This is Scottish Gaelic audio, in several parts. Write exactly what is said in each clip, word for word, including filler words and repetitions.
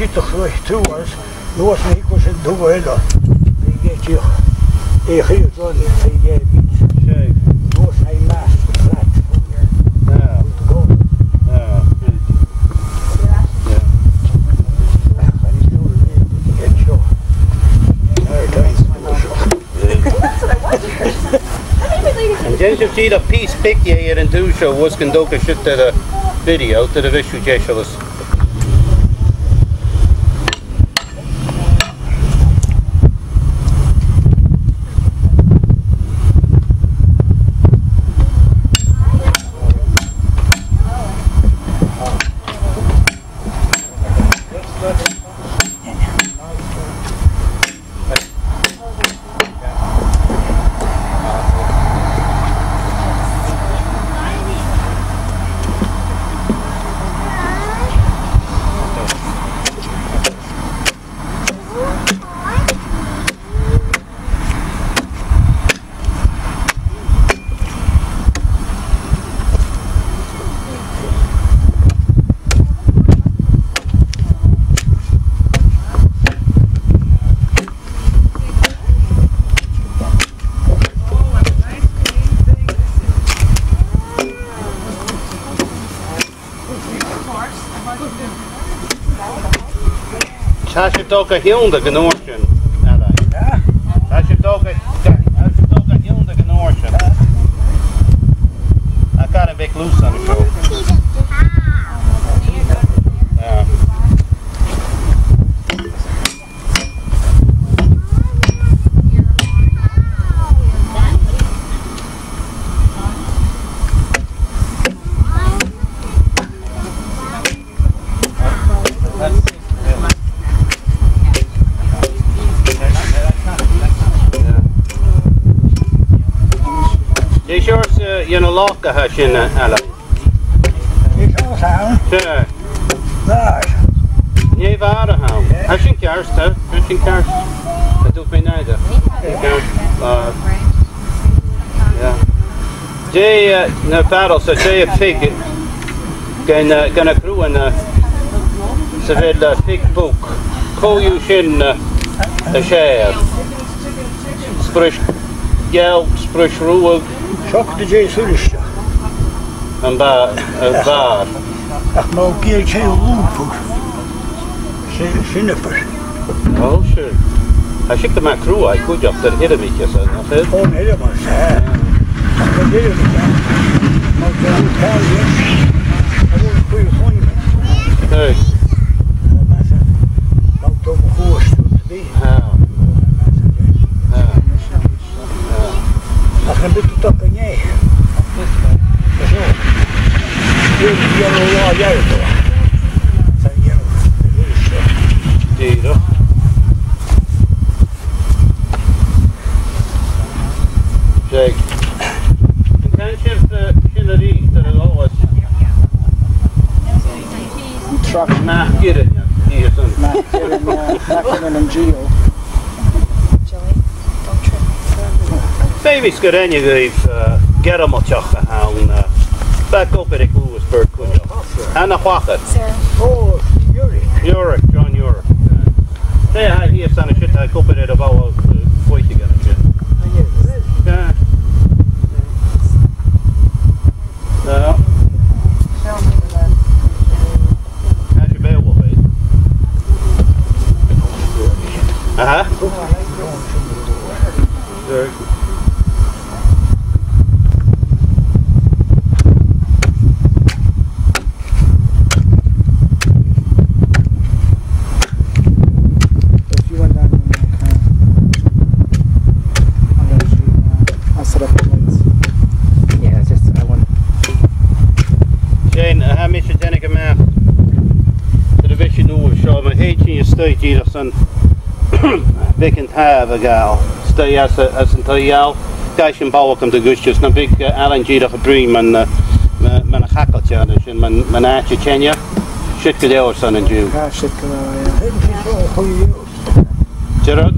Siud a' chluich truas, nuas na h-uighean sin do bhuaile. Bhí e dìreach, e, chuir John, bhí e bit. Sure. Nuas na mas flat. Yeah. Good to go. Yeah. Yeah. Chan eil sure, bhí e seo. Yeah, thanks. An dèan sibh dìreach pìos beag dheth air an dùil seo, a bhos gun tog sibh air a' video, air a' bhidio deiseil is Tha sibh a' dol ga thionndadh an uair sin, Ailean. Tha sibh a' dol ga, ga, tha sibh a' dol ga thionndadh an uair sin. Ach gabh a bhith lùths an seo. Yeah. Dè seòrsa, uh, dhen a' loch a tha sin, uh, Ailean? Is seo a th' ann. Sure. Bàrr. Nì bàrr a th' ann. Tha sin ceart, tha, tha sin ceart. Tha dùil mi nàire. Ceart. Bàrr. Yeah. Dè, uh, na barrels, dè a' phig, gun, uh, gun a' chruidh, uh, sa bheil, uh, phig bog. Cò dhiubh sin, uh, as fheàrr? Spruis geal, spruis ruadh. Seachd a deich suiriste. Am ba-, am bàrr. Ach ma gheibh thu lùbag, sin, sin am bàrr. Ò, sure. Tha sin gu math cruaidh cuideachd air thiormaicheas, nach eil? Ò, an thiormaicheas, eh. Ach an tiormaicheas, ma gheibh thu càil, a bhfuil cuir chun. Hey. Bàrr, bàrr, bàrr. Ah. Ah. Ach nam biodh tu togail an-dè. Seo. Dìreach. Dìreach. An can sibh, eh, sin a-rithist air a' ghabhas? Truck. Nach gire, ní san. Nach gire, nach gire an G O. Feumaidh gur aithne dhuibh, eh, Gearmailteach a th' ann, eh, bha e ag obair aig Louisburg cuideachd. An a chleachd? Sarah. Ò, Yuri. Yuri, John Yuri. Dè tha e a' dèanamh an siud, tha e ag obair air a' bhalla, eh, bhuaithe gun a sin. Aye, well. Yeah. Yeah. Tha e beò, eh? Aha. Very good. If you went down in the car, I'll let you, uh, I'll set up the lights. Yeah, it's just, I want Sin, a tha mise a' dèanamh a-mach. Air a' mhisean ùr seo, ma thèid sinn a-staigh dìreach son beagan tàmh a ghabhail. A-staigh às a, às an taigh-gheal. Gabhaidh sinn balgam de dh'uisge, 's nam biodh, eh, Ailean dìreach a' bruidhinn mun, eh, mu, mun a' chagailt an sin, mun, mun àite teine. Siud gu leòr son an-diugh. Ah, siud gu leòr, yeah. Dè rud?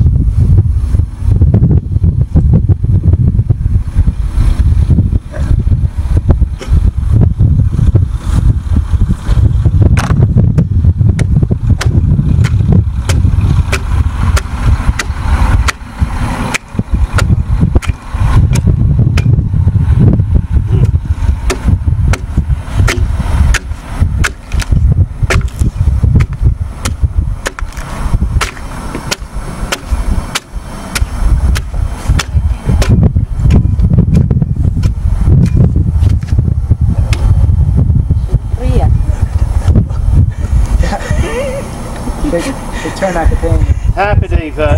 Happy Day, uh,